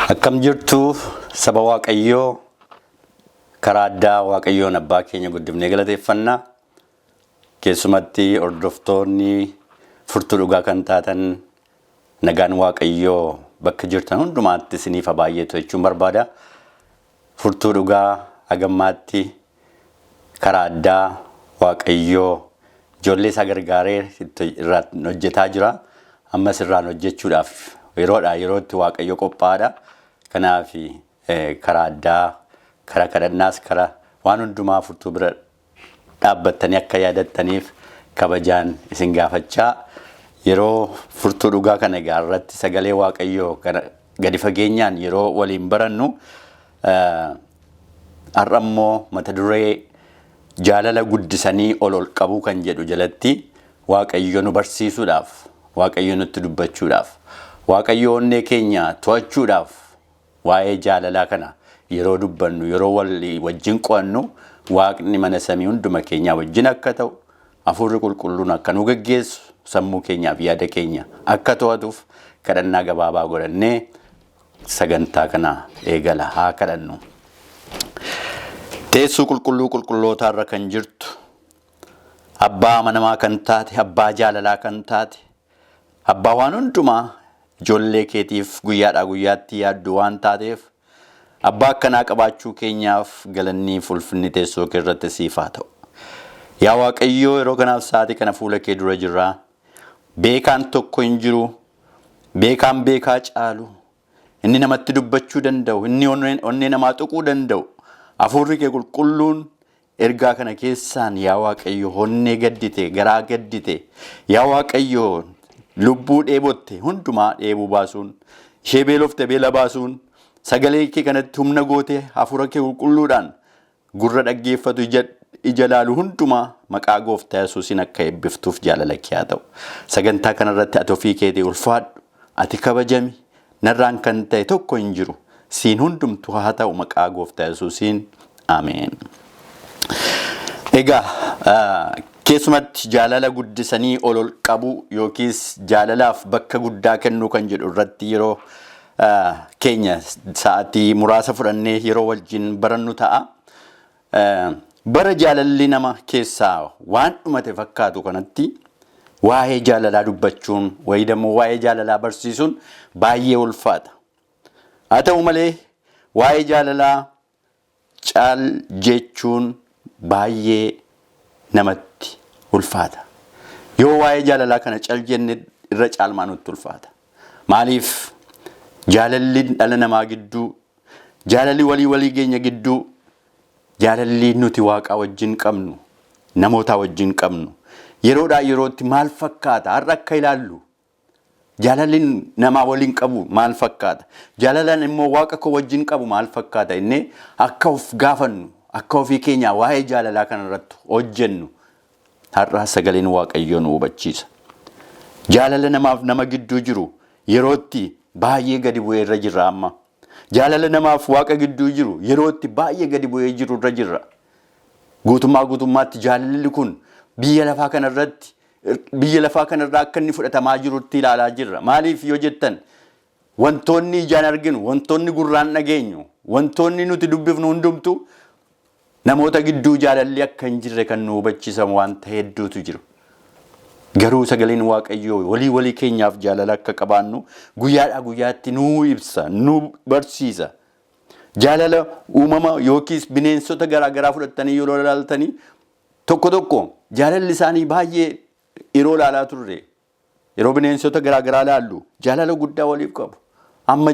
Akkam jirtu saba Waaqayyoo? Karaa addaa Waaqayyoon abbaa keenya guddifnee galateeffanna. Keessumatti hordoftoonni Furtuu Dhugaa kan taatan, nagaan Waaqayyoo bakka jirtan hundumaatti isiniif haa baay'atu jechuun barbaada. Furtuu Dhugaa hagammaatti karaa addaa Waaqayyoo ijoollee isaa gargaaree irraan hojjetaa jira. Ammas irraan hojjechuudhaaf yeroodhaa yerootti Waaqayyo qophaa'aadha. Kanaaf karaa addaa, karaa kadhannaas, karaa waan hundumaa Furtuu bira dhaabbattanii akka yaadattaniif kabajaan isin gaafachaa, yeroo Furtuu Dhugaa kana egaa irratti sagalee Waaqayyoo kana gadi fageenyaan yeroo waliin barannu, har'a immoo mata duree "Jaalala guddisanii ol ol qabuu" kan jedhu jalatti Waaqayyo nu barsiisuudhaaf, Waaqayyo nutti dubbachuudhaaf, Waaqayyo onnee keenya to'achuudhaaf, waa'ee jaalalaa kana yeroo dubbannu, yeroo walii wajjin qo'annu, Waaqni mana samii hunduma keenyaa wajjin akka ta'u, hafuurri qulqulluun akka nu geggeessu, sammuu keenyaaf yaada keenya akka to'atuuf kadhannaa gabaabaa godhannee sagantaa kana eegala. Haa kadhannu. Teessoo qulqulluu qulqullootaa irra kan jirtu, abbaa amanamaa kan taate, abbaa jaalalaa kan taate, abbaa waan hundumaa ijoollee keetiif guyyaadhaa guyyaatti yaaddu waan taateef, abbaa akkanaa qabaachuu keenyaaf galannii fi ulfinni teessoo kee irratti siif haa ta'u. Yaa Waaqayyoo, yeroo kanaaf sa'aatii kana fuula kee dura jirraa. Beekaan tokko hin jiru. Beekaan beekaa caalu. Inni namatti dubbachuu danda'u, inni onnee namaa tuquu danda'u, hafuurri kee qulqulluun ergaa kana keessaan, yaa Waaqayyo, onnee gaddite, garaa gaddite, yaa Waaqayyo, lubbuu dheebotte hundumaa dheebuu baasuun, ishee beelofte beela baasuun, sagalee kee kanatti humna goote, hafuura kee qulqulluudhaan gurra dhaggeeffatu, ija laalu hundumaa maqaa Gooftaa Yesuusiin akka eebbiftuuf jaalala kee haa ta'u. Sagantaa kanarratti ati ofii keetii ulfaadhu, ati kabajami, narraan kan ta'e tokko hin jiru. Siin hundumtu haa ta'u, maqaa Gooftaa Yesuusiin. Ameen. Egaa keessumatti jaalala guddisanii ol ol qabuu yookiis jaalalaaf bakka guddaa kennuu kan jedhu irratti yeroo keenya sa'aatii muraasa fudhannee yeroo wajjin barannu ta'a. Bara jaalalli nama keessaa waan dhumate fakkaatu kanatti waa'ee jaalalaa dubbachuun wayii dammoo waa'ee jaalalaa barsiisuun baay'ee ulfaata. Haa ta'u malee, waa'ee jaalalaa caal jechuun baay'ee namatti ulfaata. Yoo waa'ee jaalalaa kana cal jenne, irra caalmaa nutti ulfaata. Maaliif? Jaalalli dhala namaa gidduu, jaalalli walii walii keenya gidduu, jaalalli nuti Waaqaa wajjin qabnu, namoota wajjin qabnu yeroodhaa yerootti maal fakkaata? Har'a akka ilaallu, jaalalli namaa waliin qabu maal fakkaata? Jaalalaan immoo Waaqa koo wajjin qabu maal fakkaata? Inni akka of gaafannu, akka ofii keenyaa waa'ee jaalalaa kanarratti hojjennu har'a sagaleen Waaqayyoo nu hubachiisa. Jaalala namaaf nama gidduu jiru yerootti baay'ee gadi bu'ee irra jirra amma. Jaalala namaaf Waaqa gidduu jiru yerootti baay'ee gadi bu'ee jiru irra jirra. Guutummaa guutummaatti jaalalli kun biyya lafaa kanarratti, biyya lafaa kanarraa akka inni fudhatamaa jirutti ilaalaa jirra. Maaliif yoo jettan, wantoonni ijaan arginu, wantoonni gurraan dhageenyu, wantoonni nuti dubbifnu hundumtu namoota gidduu jaalalli akka hin jirre kan nu hubachiisan wanta hedduutu jiru. Garuu sagaleen Waaqayyoo walii walii keenyaaf jaalala akka qabaannu guyyaadhaa guyyaatti nu ibsa, nu barsiisa. Jaalala uumama yookiis bineensota garaa garaa fudhattanii yeroo ilaaltanii, tokko tokko jaalalli isaanii baay'ee yeroo ilaalaa turre, yeroo bineensota garaa garaa ilaallu, jaalala guddaa waliif qabu. Amma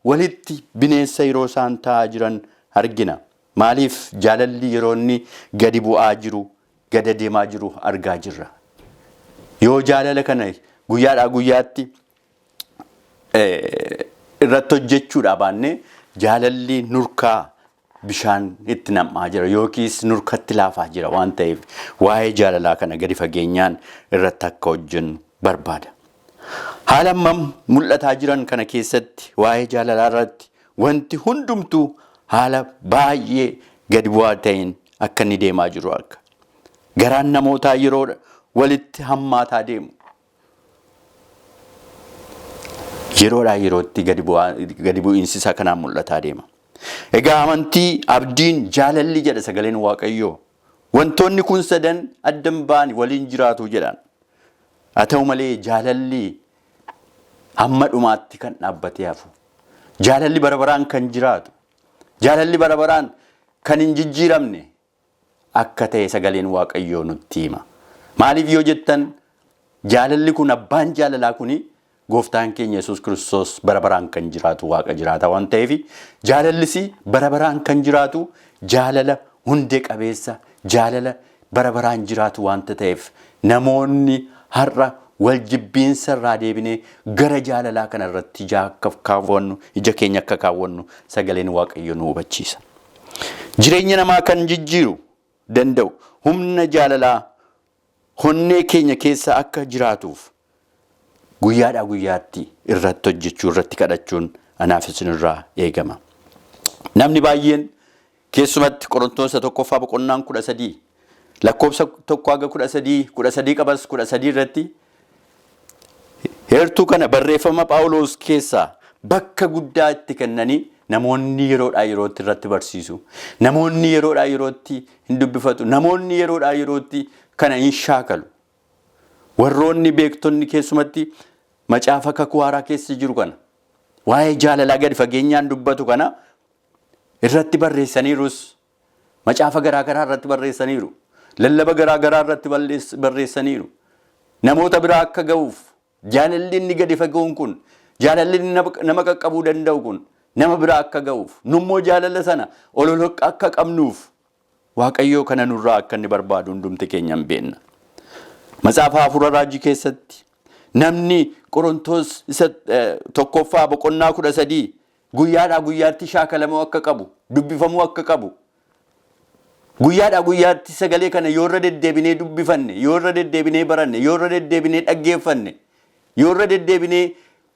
walitti bineensa yeroo isaan ta'aa jiran argina. Maaliif? Jaalalli yeroo inni gadi bu'aa jiru, gada deemaa jiru argaa jirra. Yoo jaalala kana guyyaadhaa guyyaatti irratti hojjechuudhaa baannee, jaalalli nurkaa bishaan itti nam'aa jira yookiis nurkatti laafaa jira waan ta'eef, waa'ee jaalalaa kana gadi fageenyaan irratti akka hojjennu barbaada. Haala ammam mul'ataa jiran kana keessatti waa'ee jaalalaa irratti wanti hundumtuu haala baay'ee gadi bu'aa ta'een akka inni deemaa jiru arga. Garaan namootaa yeroo walitti hammaataa deemu. Yeroodhaa yerootti gadi bu'iinsi isaa kanaan mul'ataa deema. Egaa amantii, abdiin, jaalalli jedha sagaleen Waaqayyoo. Wantoonni kun sadan addan ba'ani waliin jiraatu jedhan. Haa ta'u malee jaalalli hamma dhumaatti kan dhaabbatee hafu. Jaalalli bara baraan kan jiraatu. Jaalalli bara baraan kan hin jijjiiramne akka ta'e sagaleen Waaqayyoo nutti hima. Maaliif yoo jettan, jaalalli kun, abbaan jaalalaa kuni gooftaan keenya Yesuus Kiristoos bara baraan kan jiraatu Waaqa jiraata waan ta'eef, jaalallis bara baraan kan jiraatu, jaalala hundee qabeessa, jaalala bara baraan jiraatu waanta ta'eef, namoonni har'a wal jibbiinsa irraa deebinee gara jaalalaa kana irratti ija akka kaawwannu, ija keenya akka kaawwannu sagaleen Waaqayyo nu hubachiisa. Jireenya namaa kan jijjiiru danda'u humna jaalalaa honnee keenya keessa akka jiraatuuf guyyaadhaa guyyaatti irratti hojjechuu, irratti kadhachuun anaaf isinirraa eegama. Namni baay'een keessumatti Qorontoota tokkoffaa boqonnaan 13 lakkoofsa 1 haga 13, 13 qabas 13 irratti heertuu kana barreeffama Phaawulos keessaa bakka guddaa itti kennanii namoonni yeroodhaa yerootti irratti barsiisu. Namoonni yeroodhaa yerootti hin dubbifatu. Namoonni yeroodhaa yerootti kana hin shaakalu. Warroonni beektonni keessumatti macaafa kakuu haaraa keessa jiru kana waa'ee jaalalaa gadi fageenyaan dubbatu kana irratti barreessaniirus, macaafa garaa garaa irratti barreessaniiru. Lallaba garaa garaa irratti barreessaniiru. Namoota biraa akka ga'uuf, jaalalli inni gadi fagoon kun, jaalalli inni nama qaqqabuu danda'u kun nama biraa akka ga'uuf, nummoo jaalala sana ol ol akka qabnuuf Waaqayyoo kana nurraa akka inni barbaadu hundumti keenya hin beekna. Macaafa Hafuura Raajii keessatti namni Qorontoos isa tokkoffaa boqonnaa 13 guyyaadhaa guyyaatti shaakalamuu akka qabu, dubbifamuu akka qabu, guyyaadhaa guyyaatti sagalee kana yoo irra deddeebinee dubbifanne, yoo irra deddeebinee baranne, yoo irra deddeebinee dhaggeeffanne, yoo irra deddeebinee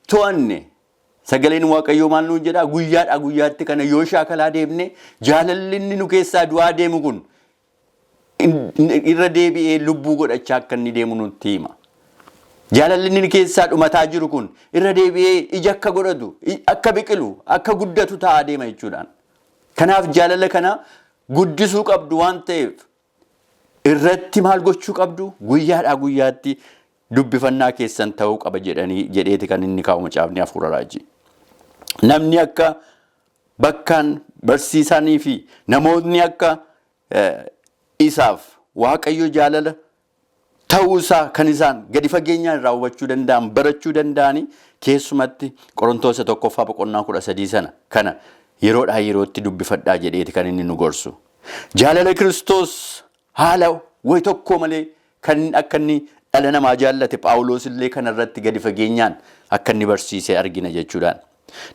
to'anne, sagaleen Waaqayyoo maal nuun jedhaa? Guyyaadhaa guyyaatti kana yoo shaakalaa deemne, jaalalli inni nu keessaa du'aa deemu kun irra deebi'ee lubbuu godhachaa akka inni deemu nutti hima. Jaalalli inni keessaa dhumataa jiru kun irra deebi'ee ija akka godhatu, akka biqilu, akka guddatu ta'aa deema jechuudhaan. Kanaaf jaalala kana guddisuu qabdu waan ta'eef irratti maal gochuu qabdu? Guyyaadhaa guyyaatti dubbifannaa keessan ta'uu qaba jedhanii jedheeti kan inni kaa'u macaafni hafuura raajii. Namni akka bakkaan barsiisanii fi namoonni akka isaaf Waaqayyo jaalala ta'uusaa kan isaan gadi fageenyaan irraa hubachuu danda'an, barachuu danda'anii, keessumatti Qorontoota tokkoffaa boqonnaa 13 sana kana yeroodhaa yerootti dubbifadhaa jedheeti kan inni nu gorsu. Jaalala Kiristoos haala wayi tokko malee kan akka inni dhala namaa jaallate Phaawulos illee kanarratti gadi fageenyaan akka inni barsiise argina jechuudhaan.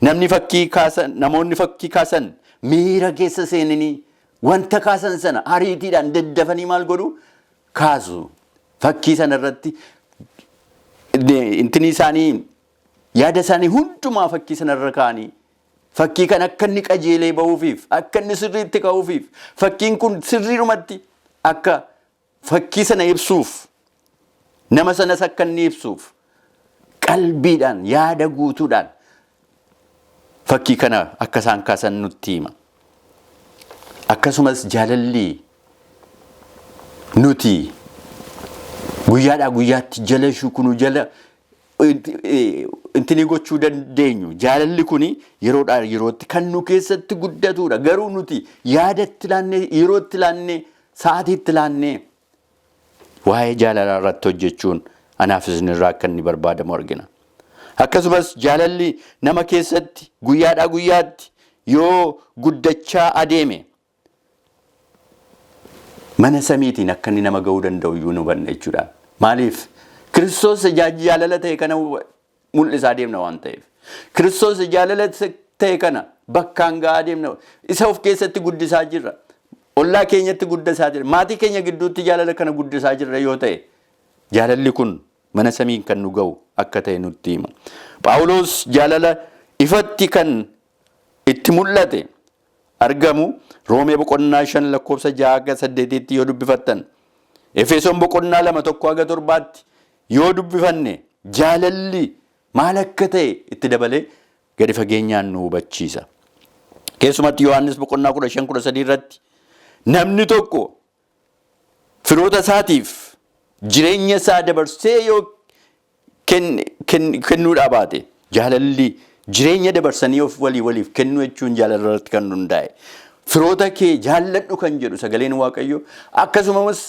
Namni fakkii kaasan, namoonni fakkii kaasan miira keessa seenanii wanta kaasan sana ariitiidhaan daddafanii maal godhu? Kaasu. Fakkii sana irratti intini isaanii, yaada isaanii hundumaa fakkii sana irra kaa'anii, fakkii kan akka inni qajeelee ba'uufiif, akka inni sirriitti ka'uufiif, fakkiin kun sirriidhumatti akka fakkii sana ibsuuf, nama sanas akka inni ibsuuf, qalbiidhaan, yaada guutuudhaan fakkii kana akka isaan kaasan nutti hima. Akkasumas jaalalli nuti guyyaadhaa guyyaatti jala shukunu, jala intini gochuu dandeenyu, jaalalli kun yeroodhaa yerootti kan nu keessatti guddatudha. Garuu nuti yaadatti laannee, yerootti laannee, sa'aatiitti laannee waa'ee jaalalaa irratti hojjechuun anaaf isinirraa akka inni barbaadamu argina. Akkasumas jaalalli nama keessatti guyyaadhaa guyyaatti yoo guddachaa adeeme mana samiitiin akka inni nama ga'uu danda'u iyyuu nu hubanna jechuudha. Maaliif? Kiristoos jaalala ta'e kana mul'isaa deemna waan ta'eef. Kiristoos jaalala ta'e kana bakkaan ga'aa deemna. Isa of keessatti guddisaa jirra. Ollaa keenyatti guddisaa jirra. Maatii keenya gidduutti jaalala kana guddisaa jirra yoo ta'e, jaalalli kun mana samiin kan nu ga'u akka ta'e nutti hima. Phaawulos jaalala ifatti kan itti mul'ate argamu Roomee boqonnaa 5 lakkoofsa 6 haga 8tti yoo dubbifattan, Efesoon boqonnaa 2 1 haga 7tti yoo dubbifanne, jaalalli maal akka ta'e itti dabalee gadi fageenyaan nu hubachiisa. Keessumatti Yohaannis boqonnaa 15:13 irratti namni tokko firoota isaatiif jireenya isaa dabarsee yoo kennuudhaa baate, jaalalli jireenya dabarsanii of walii waliif kennuu jechuun jaalala irratti kan hundaa'e. Firoota kee jaalladhu kan jedhu sagaleen Waaqayyoo, akkasumas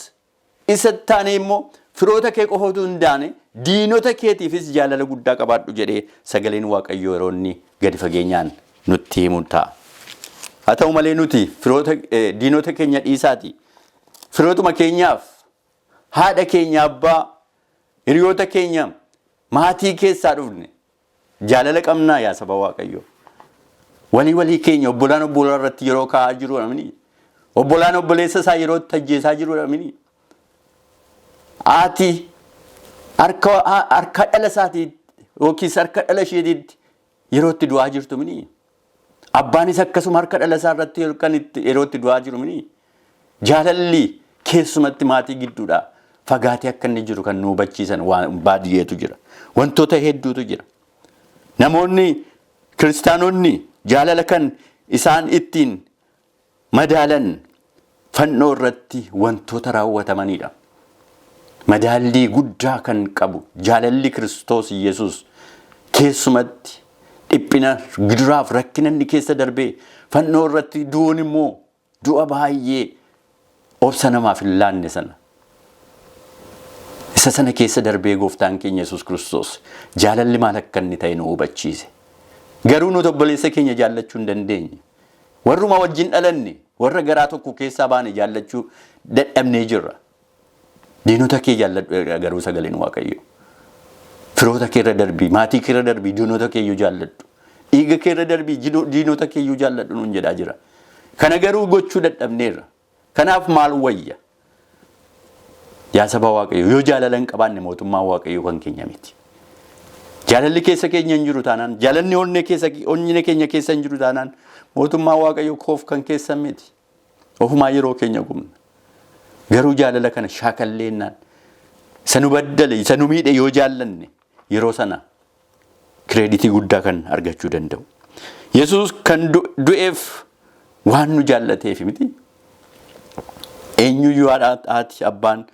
isa taane immoo firoota kee qofa utuu hin taane diinota keetiifis jaalala guddaa qabaadhu jedhee sagaleen Waaqayyoo yeroo inni gadi fageenyaan nutti himu ta'a. Haa ta'u malee nuti firoota, diinota keenya dhiisaati. Firootuma keenyaaf, haadha keenya, abbaa, hiriyoota keenya, maatii keessaa dhufne jaalala qabnaa, yaa saba Waaqayyoo? Walii walii keenya obbolaan obbolaa irratti yeroo kaa'aa jiru namni. Obbolaan obboleessa isaa yeroo itti ajjeesaa jiru namni. Haati harka dhala isaatii yookiis harka dhala isheetiitti yeroo itti du'aa jirtu mini. Abbaanis akkasuma harka dhala isaa irratti kan itti yeroo itti du'aa jiru mini. Jaalalli keessumatti maatii gidduudha fagaatee akka inni jiru kan nu hubachiisan waan baadiyyeetu jira. Wantoota hedduutu jira. Namoonni kiristaanonni jaalala kan isaan ittiin madaalan fannoo irratti wantoota raawwatamanidha. Madaallii guddaa kan qabu jaalalli Kiristoos Yesuus keessumatti dhiphina, gidiraaf rakkina inni keessa darbee fannoo irratti du'uun immoo du'a baay'ee obsa namaaf hin laanne sana. Isa sana keessa darbee gooftaan keenya Yesuus Kiristoos jaalalli maal akka inni ta'e nu hubachiise. Garuu nuti obboleessa keenya jaallachuu hin dandeenye. Warruma wajjin dhalanne, warra garaa tokko keessaa baane jaallachuu dadhabnee jirra. Diinota kee jaalladhu garuu sagaleen Waaqayyoo. Firoota kee irra darbii, maatii kee irra darbii, diinota kee iyyuu jaalladhu. Dhiiga kee irra darbii, diinota kee iyyuu jaalladhu nuun jedhaa jira. Kana garuu gochuu dadhabneerra. Kanaaf maal wayya? Yaa saba Waaqayyoo, yoo jaalala hin qabaanne mootummaan Waaqayyoo kan keenya miti. Jaalalli keessa keenya hin jiru taanaan, jaalalli onnee keenya keessa hin jiru taanaan, mootummaan Waaqayyoo koof kan keessan miti. Ofumaa yeroo keenya gubna. Garuu jaalala kana shaakalleennaan, isa nu baddale, isa nu miidhe yoo jaallanne, yeroo sana credit guddaa kan argachuu danda'u. Yesuus kan du'eef waan nu jaallateef miti. Eenyuyyuu, haati abbaan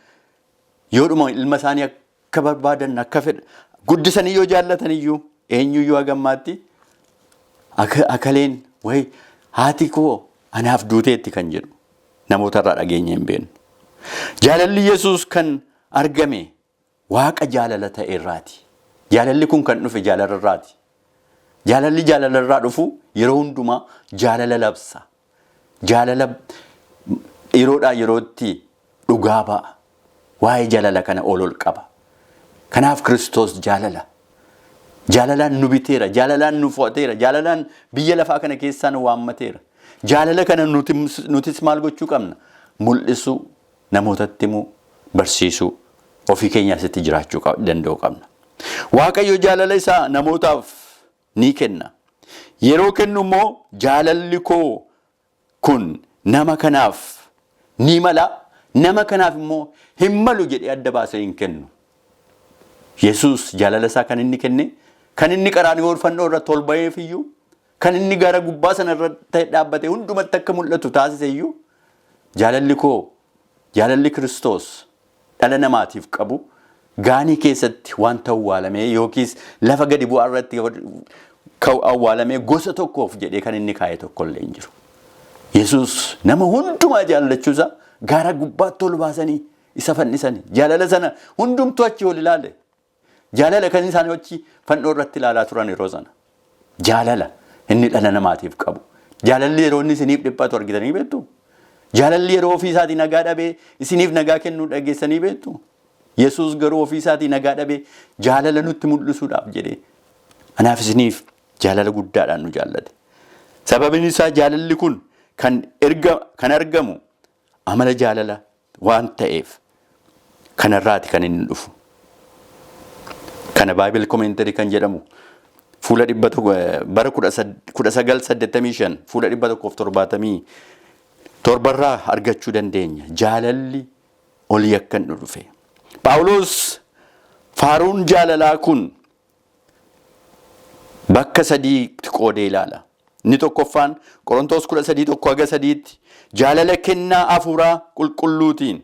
yoodhuma ilma isaanii akka barbaadan, akka fedha guddisanii yoo jaallatan iyyuu, eenyuyyuu hagammaatti akaleen wayi haati koo anaaf duuteetti kan jedhu namoota irraa dhageenya hin beeknu. Jaalalli Yesuus kan argame Waaqa jaalala ta'e irraati. Jaalalli kun kan dhufe jaalala irraati. Jaalalli jaalala irraa dhufu yeroo hundumaa jaalala labsa. Jaalala yeroodhaa yerootti dhugaa ba'a. Waa'ee jaalala kana ol ol qaba. Kanaaf Kiristoos jaalala. Jaalalaan nu biteera, jaalalaan nu fo'ateera, jaalalaan biyya lafaa kana keessaa nu waammateera. Jaalala kana nutis maal gochuu qabna? Mul'isuu, namootatti himuu, barsiisuu, ofii keenya asitti jiraachuu danda'uu qabna. Waaqayyo jaalala isaa namootaaf ni kenna. Yeroo kennu immoo jaalalli koo kun nama kanaaf ni mala, nama kanaaf immoo hin malu jedhee adda baasee hin kennu. Yesuus jaalala isaa kan inni kenne, kan inni qaraaniyoon fannoo irratti ol ba'eef iyyuu, kan inni gara gubbaa sana irratti dhaabbate hundumatti akka mul'atu taasise iyyuu, jaalalli koo, jaalalli Kiristoos dhala namaatiif qabu gaanii keessatti wanta awwaalamee yookiis lafa gadi bu'aa irratti awwaalamee gosa tokkoof jedhee kan inni kaa'e tokko illee hin jiru. Yesuus nama hundumaa jaallachuusaa gaara gubbaatti ol baasanii isa fannisanii jaalala sana hundumtuu achi ol ilaale. Jaalala kan isaan achi fannoo irratti ilaalaa turan yeroo sana. Jaalala inni dhala namaatiif qabu. Jaalalli yeroo inni isiniif dhiphatu argitanii beektu? Jaalalli yeroo ofii isaatii nagaa dhabee isiniif nagaa kennuu dhageessanii beektu? Yesuus garuu ofii isaatii nagaa dhabee jaalala nutti mul'isuudhaaf jedhee anaaf isiniif jaalala guddaadhaan nu jaallate. Sababiin isaa jaalalli kun kan argamu amala jaalala waan ta'eef kanarraati kan inni dhufu. Kana Bible Commentary kan jedhamu fuula 100, bara 1985, fuula 177rraa argachuu dandeenya. Jaalalli olii akka inni dhufe. Phaawulos faaruun jaalalaa kun Bakka sadiitti qoodee ilaala. Inni tokkoffaan Qorontoos 13:1-3tti jaalala kennaa hafuuraa qulqulluutiin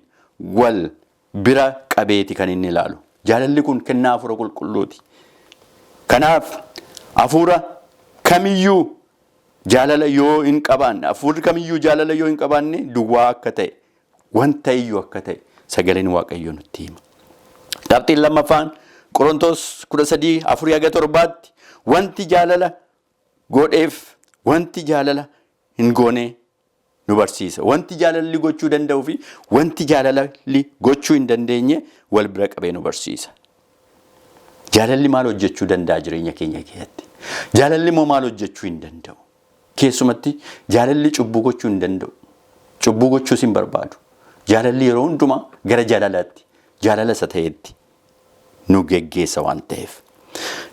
wal bira qabeeti kan inni ilaalu. Jaalalli kun kennaa hafuura qulqulluuti. Kanaaf hafuura kamiyyuu jaalala yoo hin qabaanne, hafuurri kamiyyuu jaalala yoo hin qabaanne duwwaa akka ta'e, wanta iyyuu akka ta'e sagaleen Waaqayyoo nutti hima. Qabxiin lammaffaan Qorontoos 13:4-7tti wanti jaalala godheef wanti jaalala hin goone nu barsiisa. Wanti jaalalli gochuu danda'uu fi wanti jaalalli gochuu hin dandeenye wal bira qabee nu barsiisa. Jaalalli maal hojjechuu danda'a jireenya keenya keessatti? Jaalalli immoo maal hojjechuu hin danda'u? Keessumatti jaalalli cubbuu gochuu hin danda'u. Cubbuu gochuus hin barbaadu. Jaalalli yeroo hundumaa gara jaalalaatti, jaalala isa ta'etti nu geggeessa waan ta'eef.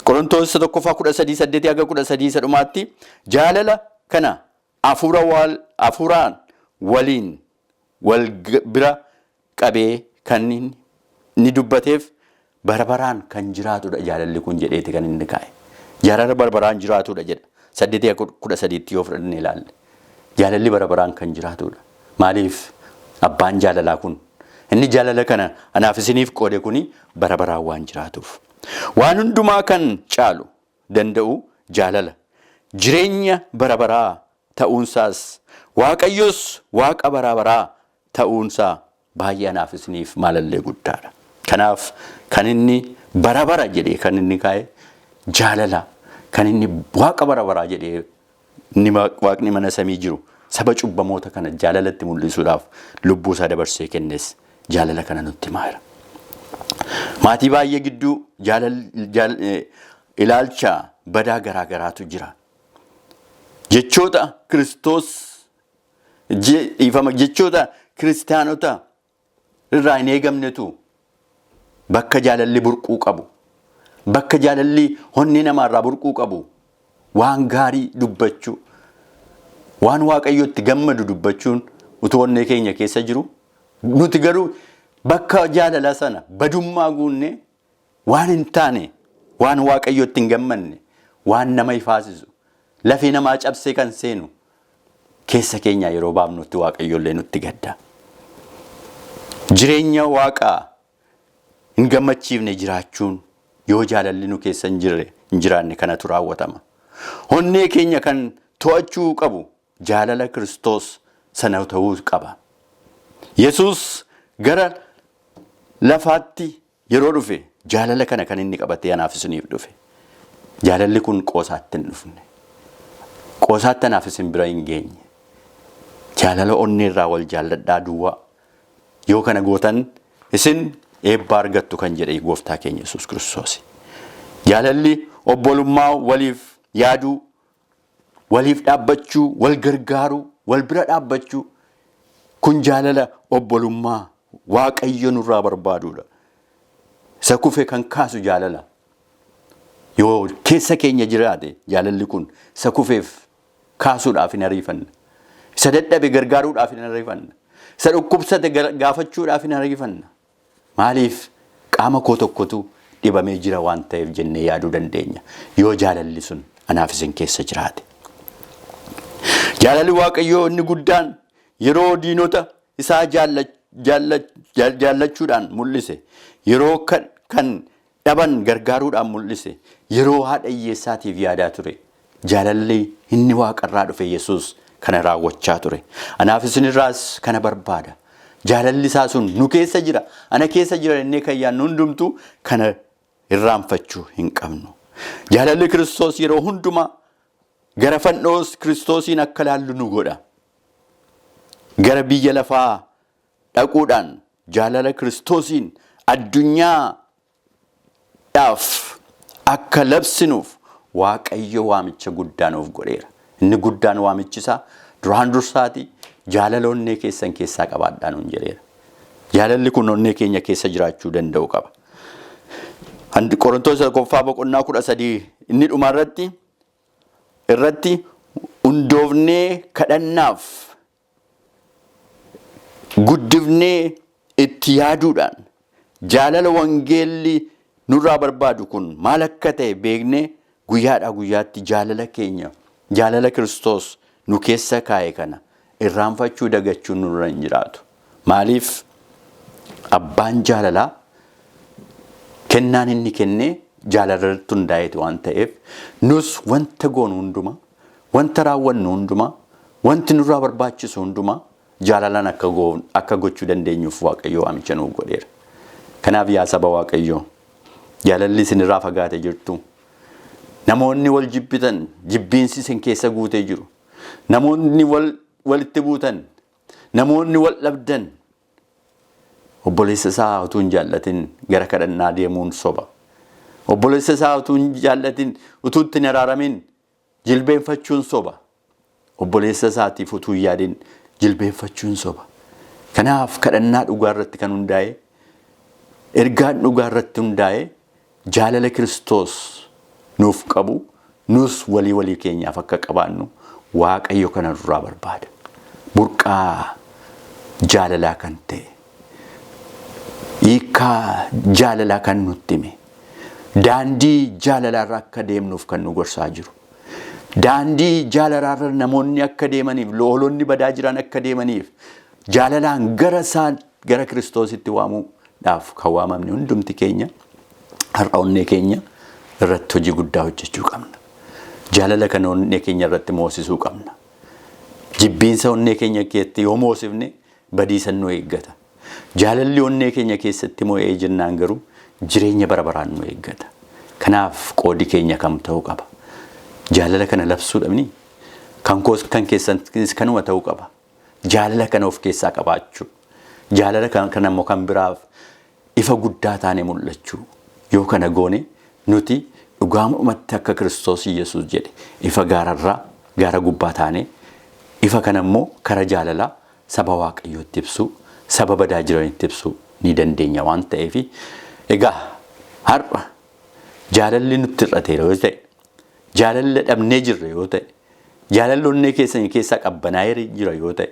Qorontoos tokkoffaa 13:8-13 isa dhumaatti jaalala kana hafuuraan waliin wal bira qabee kan inni dubbateef barabaraan kan jiraatudha jaalalli kun jedheeti kan inni kaa'e. Jaalala barabaraan jiraatudha jedha. 8-13tti yoo fudhannee ilaalle. Jaalalli barabaraan kan jiraatudha. Maaliif abbaan jaalalaa kun inni jaalala kana anaaf isiniif qoode kuni barabaraan waan jiraatuuf. Waan hundumaa kan caalu danda'u jaalala. Jireenya barabaraa ta'uunsaas Waaqayyos Waaqa barabaraa ta'uunsaa baay'ee anaaf isiniif maalallee guddaadha. Kanaaf kan inni barabara jedhee kan inni kaa'e jaalala, kan inni Waaqa barabaraa jedhee inni Waaqni mana samii jiru saba cubbamoota kana jaalalatti mul'isuudhaaf lubbuu isaa dabarsee kennes jaalala kana nutti himaa jira. Maatii baay'ee gidduu ilaalcha badaa garaa garaatu jira. Jechoota Kiristoos dhiifama jechoota kiristaanota irraa hin eegamnetu bakka jaalalli burquu qabu, bakka jaalalli onnee namaarraa burquu qabu, waan gaarii dubbachuu, waan Waaqayyotti gammadu dubbachuun utuu onnee keenya keessa jiru, nuti garuu bakka jaalala sana badummaa guunnee waan hin taane, waan Waaqayyotti hin gammanne, waan nama ifaasisu, lafee namaa cabsee kan seenu keessa keenyaa yeroo baafnutti Waaqayyollee nutti gadda. Jireenya Waaqaa hin gammachiifne jiraachuun yoo jaalalli nu keessa hin jirre hin jiraanne kanatu raawwatama. Onnee keenya kan to'achuu qabu jaalala Kiristoos sana ta'uu qaba. Yesuus gara lafaatti yeroo dhufe jaalala kana kan inni qabatee anaaf isiniif dhufe. Jaalalli kun qoosaatti hin dhufne. Qoosaatti anaaf isin bira hin geenye. Jaalala onneerraa wal jaalladhaa duwwaa. Yoo kana gootan isin eebba argattu kan jedhe gooftaa keenya Yesuus Kiristoos. Jaalalli obbolummaa waliif yaaduu, waliif dhaabbachuu, wal gargaaruu, wal bira dhaabbachuu kun jaalala obbolummaa Waaqayyo nurraa barbaadudha. Isa kufe kan kaasu jaalala. Yoo keessa keenya jiraate jaalalli kun isa kufeef kaasuudhaaf hin ariifanna. Isa dadhabe gargaaruudhaaf hin ariifanna. Isa dhukkubsate gaafachuudhaaf hin ariifanna. Maaliif qaama koo tokkotu dhibamee jira waan ta'eef jennee yaaduu dandeenya. Yoo jaalalli sun anaaf isin keessa jiraate. Jaalalli Waaqayyoo inni guddaan yeroo diinota isaa jaallachuudhaan mul'ise. Yeroo kan dhaban gargaaruudhaan mul'ise. Yeroo haadha hiyyeessaatiif yaadaa ture. Jaalalli inni waaqarraa dhufe Yesuus kana raawwachaa ture. Anaaf isinirraas kana barbaada. Jaalalli isaa sun nu keessa jira. Ana keessa jira jennee kan yaadnu hundumtuu kana irraanfachuu hin qabnu. Jaalalli Kiristoos yeroo hundumaa gara fannoos Kiristoosiin akka laallu nu godha. Gara biyya lafaa dhaquudhaan jaalala Kiristoosiin addunyaadhaaf akka labsinuuf Waaqayyo waamicha guddaa nuuf godheera. Inni guddaan waamichi isaa duraan dursaati jaalala onnee keessan keessaa qabaadhaa nuun jedheera. Jaalalli kun onnee keenya keessa jiraachuu danda'u qaba. Qorontoos tokkoffaa boqonnaa 13 inni dhumaa irratti hundoofnee kadhannaaf guddifnee itti yaaduudhaan jaalala wangeelli nurraa barbaadu kun maal akka ta'e beeknee guyyaadhaa guyyaatti jaalala keenya, jaalala Kiristoos nu keessa kaa'e kana irraanfachuu dagachuun nurra hin jiraatu. Maaliif abbaan jaalalaa kennaan inni kennee jaalala irratti hundaa'eeti waan ta'eef nus wanta goonu hundumaa, wanta raawwannu hundumaa, wanti nurraa barbaachisu hundumaa jaalalaan akka gochuu dandeenyuuf Waaqayyo waamicha nuuf godheera. Kanaaf yaa saba Waaqayyoo, jaalalli isinirraa fagaate jirtu. Namoonni wal jibbitan, jibbiinsi isin keessa guutee jiru. Namoonni walitti buutan, namoonni wal dhabdan, obboleessa isaa utuu hin jaallatin gara kadhannaa deemuun soba. Obboleessa isaa utuu hin jaallatin, utuu itti hin araaramin jilbeenfachuun soba. Obboleessa isaatiif utuu hin yaadin jilbeenfachuun soba. Kanaaf kadhannaa dhugaa irratti kan hundaa'e, ergaan dhugaa irratti hundaa'e, jaalala Kiristoos nuuf qabu nus walii walii keenyaaf akka qabaannu Waaqayyo kana nurraa barbaada. Burqaa jaalalaa kan ta'e, hiikkaa jaalalaa kan nutti hime, daandii jaalalaarra akka deemnuuf kan nu gorsaa jiru. Daandii jaalalaarra namoonni akka deemaniif, hoolonni badaa jiran akka deemaniif, jaalalaan gara isaan gara Kiristoositti waamuudhaaf kan waamamne hundumti keenya har'a onnee keenya irratti hojii guddaa hojjechuu qabna. Jaalala kana onnee keenya irratti moosisuu qabna. Jibbiinsa onnee keenya keessatti yoo moosifne badiisa nu eeggata. Jaalalli onnee keenya keessatti mo'ee jennaan garuu jireenya bara baraan nu eeggata. Kanaaf qoodi keenya kam ta'uu qaba? Jaalala kana labsuudhaani kan koos kan keessanis kanuma ta'uu qaba. Jaalala kana of keessaa qabaachuu. Jaalala kana immoo kan biraaf ifa guddaa taane mul'achuu. Yoo kana goone nuti dhugaamumatti akka Kiristoos Yesuus jedhe ifa gaararraa gaara gubbaa taane ifa kana immoo kara jaalalaa saba Waaqayyootti ibsuu, saba badaa jiranitti ibsuu ni dandeenya waan ta'eef, egaa har'a jaalalli nutti hir'ateera yoo ta'e, jaalala dhabnee jirra yoo ta'e, jaalalli onnee keessanii keessaa qabbanaa'ee jira yoo ta'e,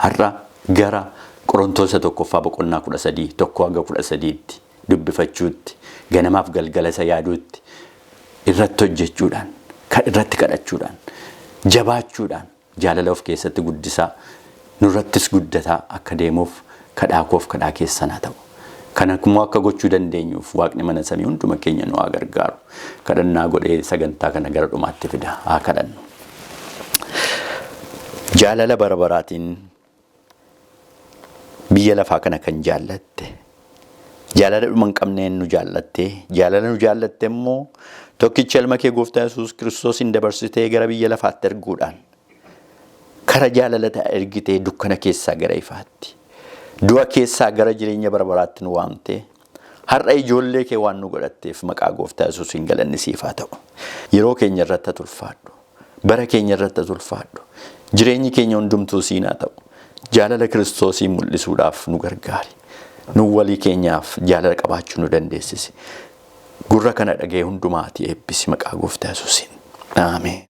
har'a gara Qorontoota tokkoffaa boqonnaa 13 1 hanga 13tti dubbifachuutti, ganamaaf galgala isa yaaduutti, irratti hojjechuudhaan, irratti kadhachuudhaan, jabaachuudhaan jaalala of keessatti guddisaa nurrattis guddataa akka deemuuf kadhaa koof kadhaa keessan haa ta'u. Kana immoo akka gochuu dandeenyuuf Waaqni mana samii hunduma keenya nu haa gargaaru. Kadhannaa godhee sagantaa kana gara dhumaatti fida. Haa kadhannu. Jaalala bara baraatiin biyya lafaa kana kan jaallatte, jaalala dhuma hin qabneen nu jaallatte, jaalala nu jaallatte immoo tokkicha ilma kee Gooftaa Yesuus Kiristoosiin dabarsitee gara biyya lafaatti erguudhaan kara jaalala ta'e ergitee dukkana keessaa gara ifaatti, du'a keessaa gara jireenya bara baraatti nu waamtee har'a ijoollee kee waan nu godhatteef maqaa Gooftaa Yesuusiin galanni siif haa ta'u. Yeroo keenya irratti ati ulfaadhu. Bara keenya irratti ati ulfaadhu. Jireenyi keenya hundumtuu siin haa ta'u. Jaalala Kiristoosiin mul'isuudhaaf nu gargaari. Nu walii keenyaaf jaalala qabaachuu nu dandeessisi. Gurra kana dhaga'e hundumaa ati eebbisi maqaa Gooftaa Yesuusiin. Ameen.